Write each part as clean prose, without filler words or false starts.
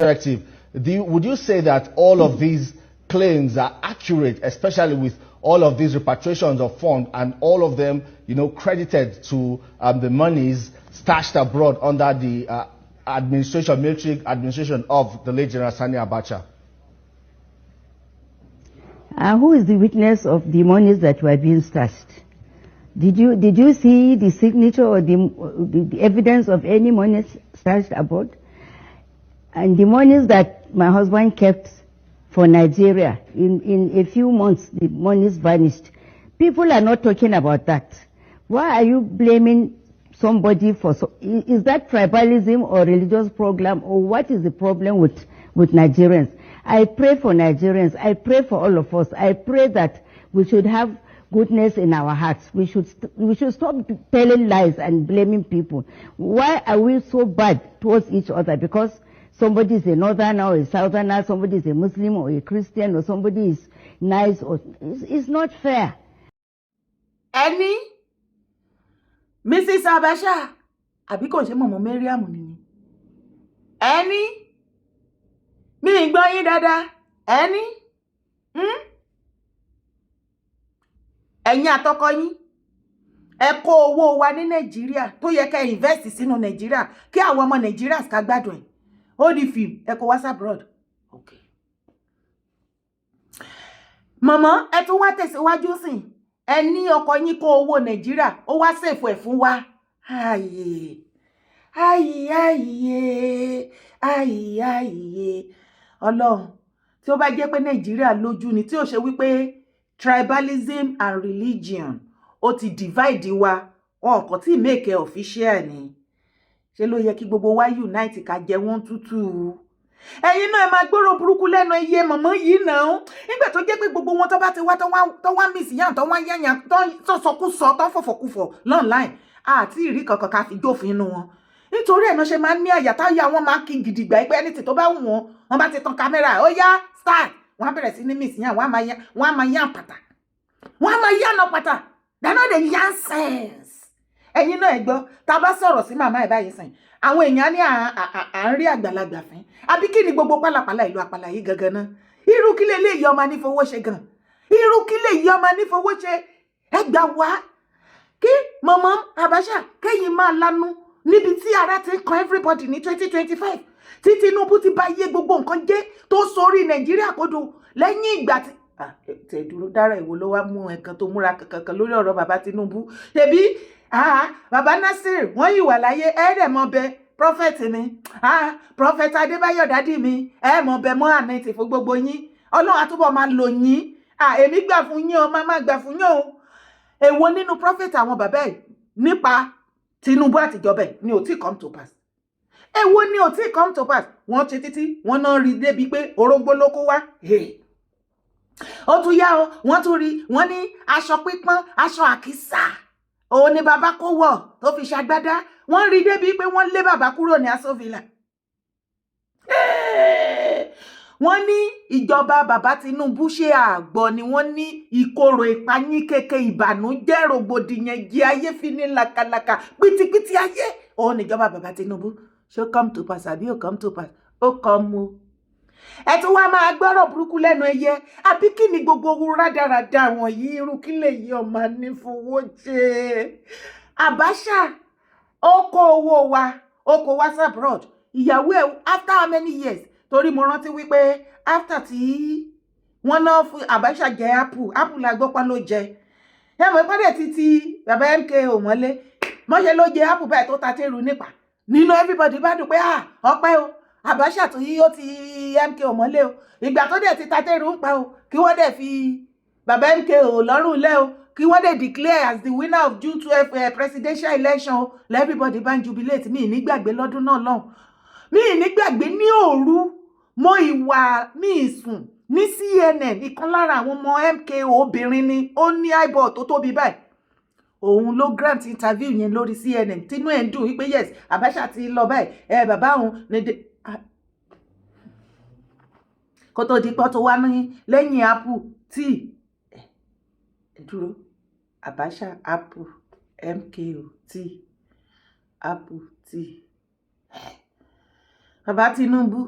Directive. Would you say that all of these claims are accurate, especially with all of these repatriations of funds and all of them credited to the monies stashed abroad under the administration, military administration of the late General Sani Abacha? Who is the witness of the monies that were being stashed? Did you see the signature or the evidence of any money stashed abroad? And the monies that my husband kept for Nigeria, in a few months, the monies vanished. People are not talking about that. Why are you blaming somebody for, so, is that tribalism or religious program, or what is the problem with Nigerians? I pray for Nigerians. I pray for all of us. I pray that we should have goodness in our hearts. We should stop telling lies and blaming people. Why are we so bad towards each other? Because somebody is a northerner or a southerner, somebody is a Muslim or a Christian, or somebody is nice, or it's not fair. Ẹni Mrs Abacha, àbí kò ṣe mọ̀mọ́ Mariam nìyí? Ẹni mi ì gbọ́ yín dáadáa. Ẹni, Ẹ̀yin àtọkọ yín, ẹ kó owó wa ní Nàìjíríà tó yẹ kẹ́ invest sínú Nàìjíríà kí àwọn ọmọ Nàìjíríà ká gbádùn ẹ̀, ó di fíìmù, ẹ kó wá abroad. Okay. Mọ̀mọ́, ẹ tún wá tẹ̀síwájú sìn, ẹ ní ọkọ yín kó owó Nàìjíríà, ó wá save ẹ̀ fún wa. Ààyè, ààyè, ààyè, ààyè, ààyè! Ọlọ́run, tí ó bá jẹ́ pé Nàìjíríà lójú ni, tí ó ṣe wípé tribalism and religion ó ti divide wa, wọn kò tí ì make it official ni, ṣé ló yẹ kí gbogbo wa unite ká jẹ wọ́n tútù? Ẹ̀yin náà, ẹ máa gbọ́rọ̀ burúkú lẹ́nu iye mọ̀mọ́ yìí náà. Nígbà tó jẹ́ pé gbogbo wọn tó bá ti wá, tó wá miss yàn, tó wá yànyàn, tó sọkúsọ, tó fọ̀fọ̀kúfọ̀ online, àti ìrí kankan ká fi jófin inú wọn. Nítorí ẹ̀ náà ṣe máa ń ní àyà táyà wọn máa kí gidigba pé ẹni tí tó bá wù wọn, wọn bá ti tan kámẹ́rà, ó yá, start, wọn á bẹ̀rẹ̀ sí ní miss yàn, wọn á máa yàn pàtà, wọn á máa yàn pàtà. They no dey yarn sense. Ẹ̀yin náà, ẹ gbọ́, tá a bá sọ̀rọ̀ sí màmá ẹ̀ báyìí sìn, àwọn èèyàn ní à ń rí àgbàlagbà fín, àbí kí ni gbogbo pálapàla ìlú àpàlà yìí gangan náà? Irú kí lè léyìí ọmọ anífowó ṣe gan? Irú kí lè yí ọmọ anífowó ṣe? Ẹ gbà wá kí mọ̀mọ́ Abacha kẹ́yìn máa lanu níbi tí ara ti ń kan everybody ní 2025, tí Tinubu ti bá yé gbogbo nǹkan jẹ́, tó sórí Nàìjíríà kodò lẹ́yìn ìgbà tí tẹ̀ dúró dára. Ìwò ló wá mú ẹ̀kan tó múra kankan lórí ọ̀rọ̀ bàbá Tinubu? Ṣebí bàbá Nasir wọ́n yìí wà láyé, ẹ̀ dẹ̀ mọ́ bẹ prophet mi, Prophet Adébáyọ̀, daddy mi, ẹ̀ mọ̀ bẹ mọ́ àná fún gbogbo yín. Ọlọ́run àtúbọ̀ máa lò yín. Èmi gbà fún yín o, máa gbà fún yín o. Èwo nínú prophet àwọn bàbá ẹ̀ nípa Tinubu àtijọba ẹ̀ ni ò tí come to pass? Èwo ni ò tí come to pass? Wọ́n ṣe títí, wọ́n náà rí débi pé orógbó ló kó wá. Ó tún yá o, wọ́n tún rí, wọ́n ní aṣọ pípọ́n, aṣọ àkísà òun ni bàbá kó wọ̀ tó fi ṣàgbádá. Wọ́n rí débi pé wọ́n lé bàbá kúrò ní Aso Villa. Wọ́n ní ìjọba bàbá Tinubu ṣe àgbọ̀ ni. Wọ́n ní ìkorò, ìpayín kéke, ìbànújẹ́, rògbòdìyàn jẹ ayé fi ní lakalaka pìtìpìtì ayé òun níjọba bàbá Tinubu. Ṣé ó come to pass àbí ó come to pass? Ó come o. Ẹ tún wá máa gbọ́rọ̀ burúkú lẹ́nu ẹyẹ, àbí kí ni gbogbo owó rádaràda wọ̀nyí? Irú kí lè yí ọmọ nífowó ṣe? Abacha ó kó owó wa, ó kó wá abroad. Ìyàwó ẹ̀, after how many years? Torí mo rántí wípé after tí wọ́n náà fún Abacha jẹ apple, apple la gbọ́ pa ló jẹ. Ẹ mọ̀ ìpàdé títí bàbá MKO mọ́lé mọ́ṣẹ́ ló jẹ apple báyìí tó ta tẹ́rù nípa nínú. Everybody bá dùn pé, ah, ọpẹ́ o, Abacha tó yí ó ti MKO mọ́lé o. Ìgbà tó dẹ̀ ti ta tẹ́rù ń pa o, kí wọ́n dẹ̀ fi bàbá MKO lọ́rùn lẹ́ o, kí wọ́n dẹ̀ declare as the winner of June 12 presidential election o. Everybody bá ń jubilate. Mi nígbàgbé lọ́dún náà lọ́hùn, mi nígbàgbé ní òru mo ìwà mi ìsùn ní CNN. Ìkan lára àwọn ọmọ MKO obìnrin ni, ó ní eyeball tó tóbi báyìí, òun ló grant interview yẹn lórí CNN, tínú ẹ̀ ń dùn wípé yes, Abacha ti lọ báyìí, ẹ bàbá òun ní de kó tó di pọ́ tó wá ní lẹ́yìn apple tí dúró. Abacha apple, MKO tí apple tí bàbá Tinubu.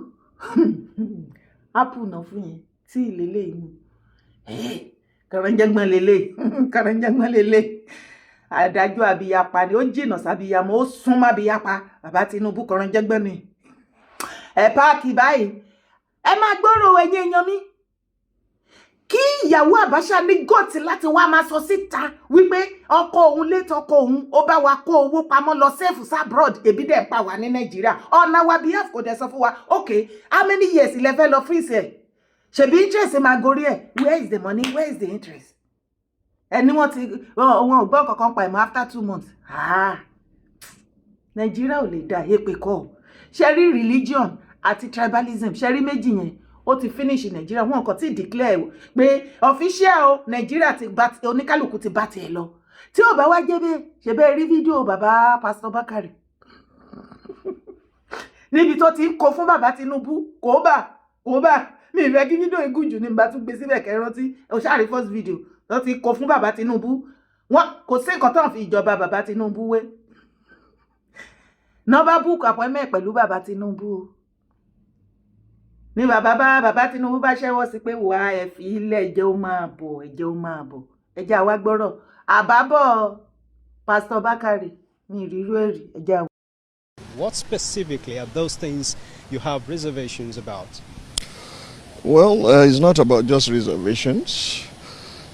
Apple náà fún yẹn tí ìlélẹ̀ mu kàránjẹ́gbọ́n lélẹ̀, kàránjẹ́gbọ́n lélẹ̀. Adájọ́ abiyapa ni, ó jìnnà sábiyamọ, ó súnmọ́ abiyapa. Bàbá Tinubu, kàránjẹ́gbọ́n ni. Ẹ pack báyìí, ẹ máa gbọ́rọ̀. Ẹ̀yin èèyàn mi, kí ìyàwó Abacha ní guts láti wá máa sọ síta wípé ọkọ òun létí ọkọ òun ó bá wa kó owó pamọ́ lọ save abroad, ebi dẹ̀ ń pa wá ní Nàìjíríà on our behalf, kò dẹ̀ sọ fún wa. Okay, how many years ilẹ̀ fẹ́ lọ freeze ẹ̀? Ṣebí interest máa gorí ẹ̀. Where is the money? Where is the interest? Ẹni wọ́n ti wọn ò gbọ́ kankan pa ẹ̀mọ́ after 2 months. Ah, Nàìjíríà ò lè dá èpè kọ́. Ṣe rí religion àti tribalism, ṣe rí méjì yẹn, ó ti finish Nàìjíríà. Wọn kàn ti declare pé official o, Nàìjíríà ti bá oníkálukú ti bá tiẹ̀ lọ. Tí ò bá wá jẹ́ bẹ́ẹ̀, ṣe bẹ́ẹ̀ rí fídíò bàbá Pásítọ̀ Bákàrẹ̀ níbi tó ti ń kó fún bàbá Tinubu? Kò bá kò bá mi ìfẹ́ kí fídíò igun jù ní bá tún gbé síbẹ̀ kẹ́ rántí. O ṣáà rí first video tó ti kó fún bàbá Tinubu. Wọn kò sí nǹkan tó ń fi ìjọba bàbá Tinubu wé. Nọ́bà book appointment pẹ̀lú bàbá Tinubu o, ní bàbá bá bàbá Tinubu bá ṣẹ́wọ́ sí pé wà ẹ fi ilẹ̀, ẹ̀jẹ̀ ó máa bọ̀, ẹ̀jẹ̀ ó máa bọ̀, ẹ̀jẹ̀ àwa gbọ́rọ̀ àbábọ̀. Pásítọ̀ Bákàrè mi ìrírú ẹ̀rí, ẹ̀jẹ̀ àwa. What specifically are those things you have reservations about? Well, it's not about just reservations.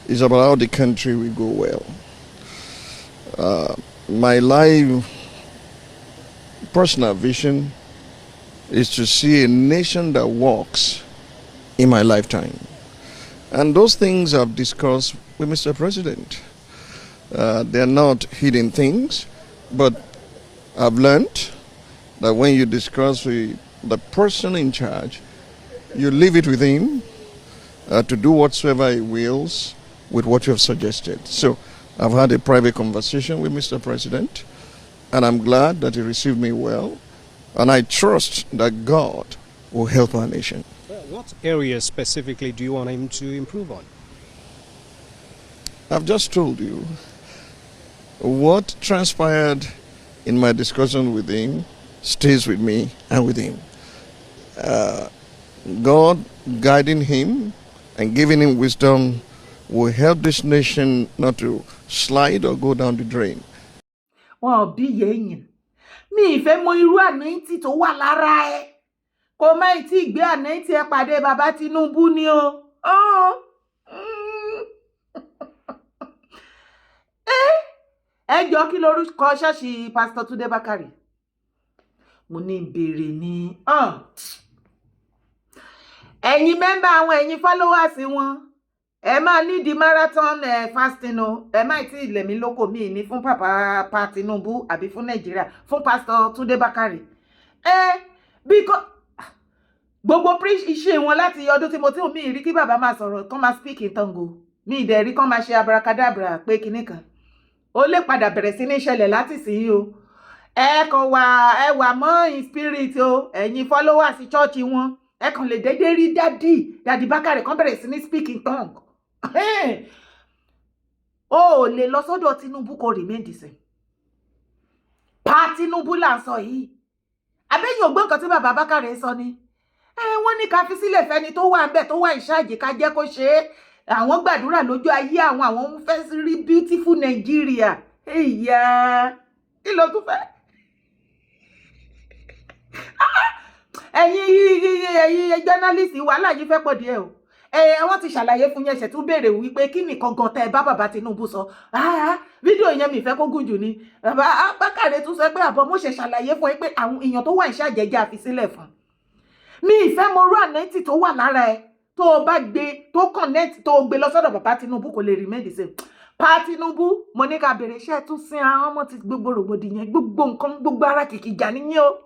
It's about how the country will go well. My life, personal vision is to see a nation that works in my lifetime. And those things I've discussed with Mr. President. They're not hidden things, but I've learned that when you discuss with the person in charge, you leave it with him to do whatsoever he wills with what you have suggested. So I've had a private conversation with Mr. President, and I'm glad that he received me well. And I trust that God will help our nation. Well, what areas specifically do you want him to improve on? I've just told you what transpired in my discussion with him stays with me and with him. God guiding him and giving him wisdom will help this nation not to slide or go down the drain. Wọn ò bí yéèyàn mi ìfẹ́ mọ irú anointing tó wà lára ẹ, kó má tí ì gbé anointing ẹ pàdé bàbá Tinubu ni o. Oh. Ẹ jọ, kí lorúkọ ṣọ́ọ̀ṣì Pásítọ̀ Túndé Bákàrè? Mo ní ìbéèrè ní ẹ̀yin member àwọn, ẹ̀yin followers wọn, ẹ máa nídìí marathon fasting o. Ẹ má tí ì lẹ̀mí lóko míì ní fún pàpà pa Tinubu àbí fún Nàìjíríà, fún Pásítọ̀ Túndé Bákàrè. Ẹ bí kò gbogbo iṣẹ́ wọn láti ọdún tí mo ti mi rí kí bàbá máa sọ̀rọ̀ kán máa speak in tongue, mi ì dẹ̀ rí kán máa ṣe abracadabra pé kinní kan ó lè padà bẹ̀rẹ̀ sí ní ṣẹlẹ̀ láti sìn o. Ẹ kàn wà, ẹ wà mọ́ in spirit o. Ẹ̀yin followers church wọn, ẹ kàn lè déédéé rí daddy Bákàrè kan bẹ̀rẹ̀ sí ní speak in tongue. O ò lè lọ sọ́dọ̀ Tinubu kó remain the same. Pa Tinubu là ń sọ yìí. Abẹ́yìn ògbó nǹkan tí bàbá Bákàrè sọ ni ẹ wọ́n ní ká fi sílẹ̀ fẹ́ni tó wà ńbẹ̀, tó wà ìṣáàjì, ká jẹ́ kó ṣe é. Àwọn gbàdúrà lójú ayé àwọn, àwọn ń fẹ́ rí beautiful Nàìjíríà. Ìyá, kí ló tún fẹ́? Ẹ̀yin journalist, wàhálà yìí fẹ́ pọ̀ díẹ̀ o. Ẹ wọ́n ti ṣàlàyé fún yẹn, ṣe tún béèrè wípé kí nìkan gan tẹ́ ẹ bá bàbá Tinubu sọ. Fídíò yẹn mi fẹ́ kó gùn jù ni. Bàbá Bákàrè tún sọ pé àbọ̀ mo ṣe ṣàlàyé fún ẹ pé àwọn èèyàn tó wà ìṣàjẹjẹ àfisílẹ̀ fún mi. Ìfẹ́ mo rú anointing tó wà lára ẹ, tó o bá gbé tó connect, tó o gbé lọ sọ́dọ̀ bàbá Tinubu, kò lè remain the same. Pa Tinubu, mo ní ká bèrè iṣẹ́ tún sin àwọn ọmọ ti gbogbo rògbòdìyàn, gbogbo nǹkan, gbogbo ara kìkì ìjà níyẹn o.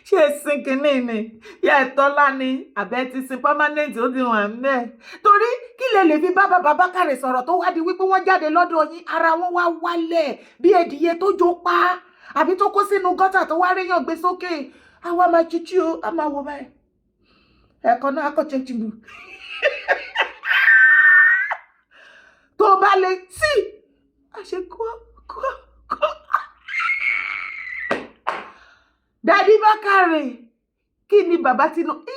Ṣé sin kínní ni yẹ tọ́lá ni àbẹ́ ti sin permanent, ó ti wà ń bẹ́ẹ̀? Torí kí lè lè fi bá bàbá Bákàrè sọ̀rọ̀ tó wá di wípé wọ́n jáde lọ́dọ̀ yín, ara wọn wá wálẹ̀ bí ẹdìyẹ tó jó pa àbí tó kó sínú gọ́tà tó wá réyàn gbé sókè. Àwa máa chichi o, a máa wo báyìí, ẹ̀kọ́ náà akọ̀ chẹ́chìbù tó bá lè tí a ṣe kó kó kó. Daddy Bákàrè, kí ni bàbá Tinubu?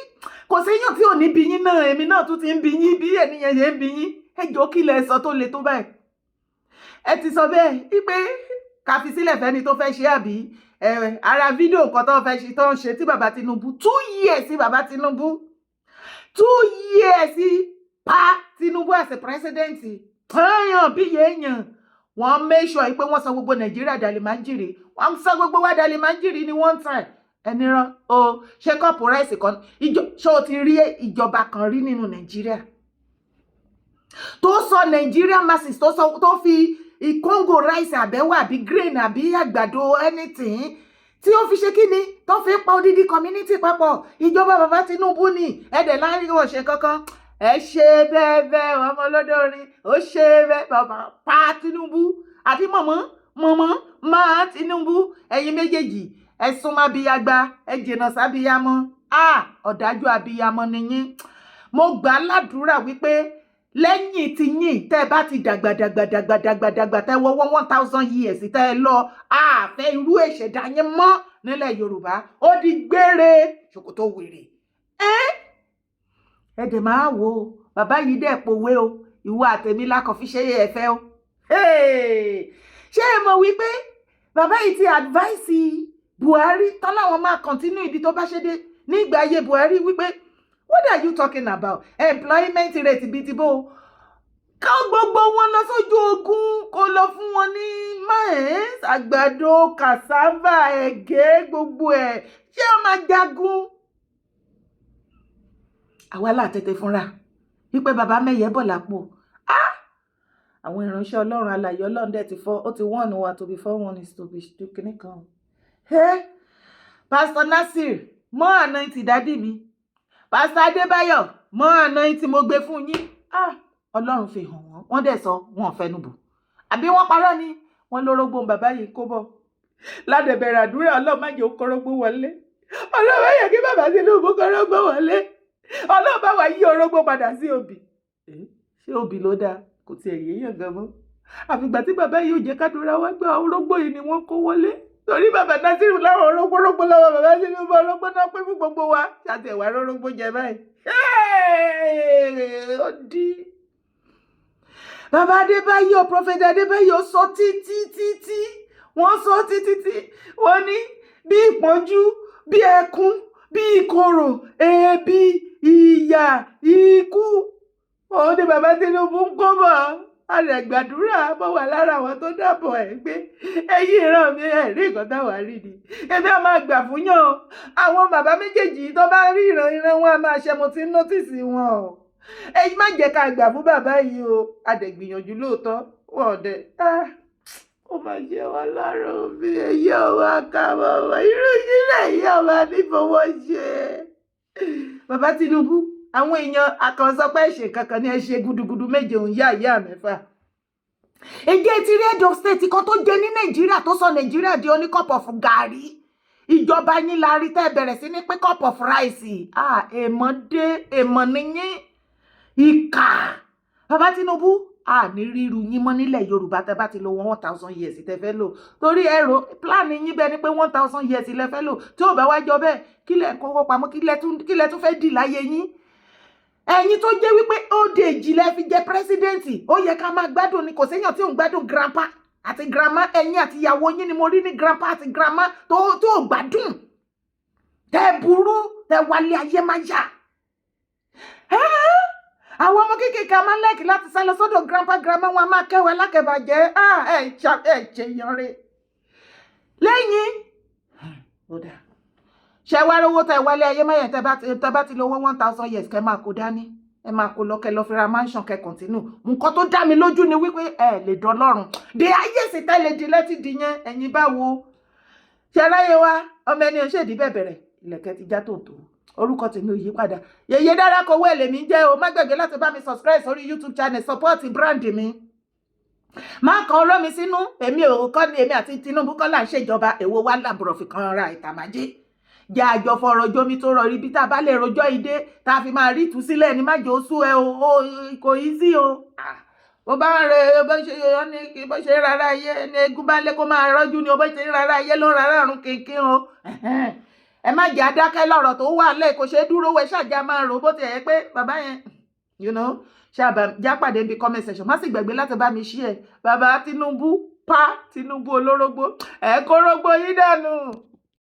Kò séyàn tí ò ní bí yín náà. Èmi náà tún ti ń bí yín bí ènìyàn yẹn ń bí yín. Ẹ jọ, kí lẹ sọ tó le tó báyìí? Ẹ ti sọ bẹ́ẹ̀ wípé ká fi sílẹ̀ fẹ́ni tó fẹ́ ṣe, àbí ara fídíò nǹkan tó fẹ́ ṣe tó ń ṣe tí bàbá Tinubu, 2 years sí bàbá Tinubu, 2 years pa Tinubu as a president, èèyàn bí èèyàn, wọ́n make sure pé wọ́n sọ gbogbo Nàìjíríà dàlímájìrì. Wọ́n sọ gbogbo wa dàlímájìrì ní one time. Ẹni rán o ṣé cup rice kan ìjọ? Ṣé o ti rí ìjọba kan rí nínú Nàìjíríà tó sọ Nàìjíríà masses, tó sọ, tó fi Congo rice àbẹ̀wò àbí grain àbí àgbàdo, anything tí ó fi ṣe kí ni, tó fi pa odidi community papọ̀? Ìjọba bàbá Tinubu ni. Ẹ̀dẹ̀ láàrin wọn ṣe kankan. Ẹ ṣe bẹ́ẹ̀ bẹ́ẹ̀, ọmọ olódòrin ó ṣe bẹ́ẹ̀. Bàbá pa Tinubu àti mọ̀mọ́ mọ̀mọ́ máa Tinubu, ẹ̀yin méjèèjì, ẹ súnmọ́ abiyagba, ẹ jìnnà sábiyamọ. A ọ̀dájú abiyamọ nìyín. Mo gbà á ládùúrà wípé lẹ́yìn tí yín, tẹ́ ẹ bá ti dàgbà dàgbà dàgbà dàgbà dàgbà, tẹ́ wọ 1000 years, tẹ́ ẹ lọ, àfẹ́ irú ìṣẹ̀dá yín mọ́ nílẹ̀ Yorùbá. Ó di gbére, ṣòkòtò wèrè. Ẹ dẹ̀ máa wo bàbá yìí dẹ̀ pòwe o. Ìwọ àtẹ̀mí lákọ̀ fi ṣe é fẹ́ o. Ṣé ẹ mọ̀ wípé bàbá yìí ti advice Buhari tán láwọn máa continue ibi tó bá ṣe dé nígbà ayé Buhari, wípé what are you talking about, employment rate bíi ti bó? Ká gbogbo wọn lọ sójú ogun, kó lọ fún wọn ní maize, àgbàdo, cassava, ẹ̀gẹ́, gbogbo ẹ̀. Ṣé ó máa jagun? Àwa là tètè fúnra wípé bàbá mẹ́yẹ bọ̀ lápò. Àwọn ìránṣẹ́ Ọlọ́run alààyè, Ọlọ́run dẹ̀ ti fọ́, ó ti wọ́n wa. To be forewarned is to be kíní kan. Pastor Nasir mọ́ anointing, daddy mi Pastor Adébáyọ̀ mọ́ anointing, mo gbé fún yín. Ọlọ́run fi hàn wọ́n, wọ́n dẹ̀ sọ, wọn ò fẹnu bò. Àbí wọ́n parọ́ ni? Wọ́n lórógbó bàbá yìí kó bọ̀ ládẹ̀bẹ̀rẹ̀ àdúrà. Ọlọ́run má jẹ́ ó kọ́rọ́gbó wọlé. Ọlọ́run má jẹ́ kí bàbá Tinubu kọ́rọ́gbó wọlé. Ọlọ́run bá wa yí orógbó padà sí òbí. Ṣé òbí ló dáa? Kò tiẹ̀ yéèyàn gan mọ́, àfìgbà tí bàbá yìí ò jẹ́ kádùrá wá gbé. Orógbó yìí ni wọ́n kó wọlé, torí bàbá Nasiru láwọn orógbó orógbó lọ́wọ́ bàbá Tinubu, orógbó náà pé fún gbogbo wa. Ṣáàtì ẹ̀wà orógbó jẹ báyìí, ó di bàbá Adébáyọ̀, Prophet Adébáyọ̀ sọ títí títí, wọ́n sọ títí tí wọ́n ní bí ìpọ́njú, bí ẹkún, bí ìkorò, ebi, ìyà, ikú, òun ni bàbá Tinubu ń kó bọ̀. A rẹ̀ gbàdúrà bọ́ wà lára àwọn tó dábọ̀ ẹ̀ gbé. Ẹ̀yìn ìran mi, ẹ̀ rí nǹkan táwa rí ni. Èmi á máa gbà fún yàn o. Àwọn bàbá méjèèjì tó bá rí ìran, ìran wọn á máa ṣe. Mo ti ń notice wọn o. Ẹ̀yin má jẹ́ ká gbà fún bàbá yìí o. A dẹ̀ gbìyànjú lóòótọ́, wọn ò dẹ̀. Ó máa ṣe wá lọ́rùn mi. Èyí ò wá ká bàbá irú yìí lẹ́yìn ọba nífọwọ́ ṣe. Bàbá Tinubu, àwọn èèyàn àkànṣọ pé ṣe kankan ní ẹ ṣe gudugudu méje, òun yá ìyá mẹ́fà. Èjẹ́ ti rí head of state kan tó jẹ ní Nàìjíríà tó sọ Nàìjíríà di oní cup of gàrí? Ìjọba yín la rí tẹ́ bẹ̀rẹ̀ sí ní pé cup of rice. Ah, èèmọ̀ dé, èèmọ̀ nìyín, ìkà. Bàbá Tinubu, a ní ríru yín mọ́ nílẹ̀ Yorùbá tẹ́ bá ti lo 1000 years tẹ́ fẹ́ lò, torí ẹ̀rọ plan yín bẹ́ẹ̀ ni pé 1000 years lẹ fẹ́ lò. Tí ò bá wá jọ bẹ́ẹ̀, kí lẹ̀ ń kówó pamọ́? Kí lẹ tún fẹ́ dì láyé yín? Ẹ̀yin tó jẹ́ wípé old age lẹ fi jẹ́ president, ó yẹ ká máa gbádùn ni. Kò séèyàn tí ò ń gbádùn grandpa àti grandma. Ẹ̀yin àti ìyàwó yín ni mo rí ní grandpa àti grandma tó gbádùn. Tẹ́ burú, tẹ́ wálé ayé máa yá. Àwọn ọmọ kéékèèké a máa ń like láti sá lọ sọ́dọ̀ grandpa, grandma. Wọn a máa kẹwàá lákẹbàjẹ́. Ẹ ṣe yanre lẹ́yìn ṣe wá rówó tẹ wálé ayé mẹ́yẹn. Tẹ bá ti lo 1000 years, kẹ máa kó dání, ẹ máa kó lọ, kẹ lọ fi ra mansion, kẹ continue. Nǹkan tó dá mi lójú ni wípé ẹ lè dọlọ́run de ayé sì tẹ́ lè di létí di yẹn. Ẹ̀yin báwo ṣe ráyè wa? Ọmọ ẹni ò ṣèdí bẹ́ẹ̀ bẹ̀rẹ̀, ìlẹ̀kẹ̀ ti já tòótọ́. Orúkọ tèmi ò yí padà, Yèyé Dára kowó ẹ̀ lèmi jẹ́ o. Má gbàgbé láti bá mi subscribe sórí YouTube channel, support brand mi. Má kan ọ̀rọ̀ mi sínú. Èmi ò kọ́ ni, èmi àti Tinubu kọ́ là ń ṣèjọba. Èwo wá làbúrò fi kan ra ìtàmájé jẹ́ àjọ fọ̀rọ̀ jomi tó rọrí bí tá a bá lè rojọ́ ìdé tá a fi máa rí ìtúsílẹ̀ ní. Má jẹ́ ó sú ẹ o, kò easy o. Bó bá ń re bó ṣe ó ní kí bó ṣe ń rárá ayé ní eégún bá lé kó máa rọ́jú ni o, bó ṣe ń rárá ayé ló ń rárá ọ̀run kínkín o. Ẹ má jẹ́ adákẹ́ lọ́rọ̀ tó wà lẹ́ẹ̀, kò ṣeé dúró wẹ̀ ṣàjà máa rò bó ti ẹ̀ pé bàbá yẹn ṣáàbà jápàdé níbi comment section. Má sì gbàgbé láti bá mi share. Bàbá Tinubu pa Tinubu olórógbó, ẹ kórógbó yín dànù.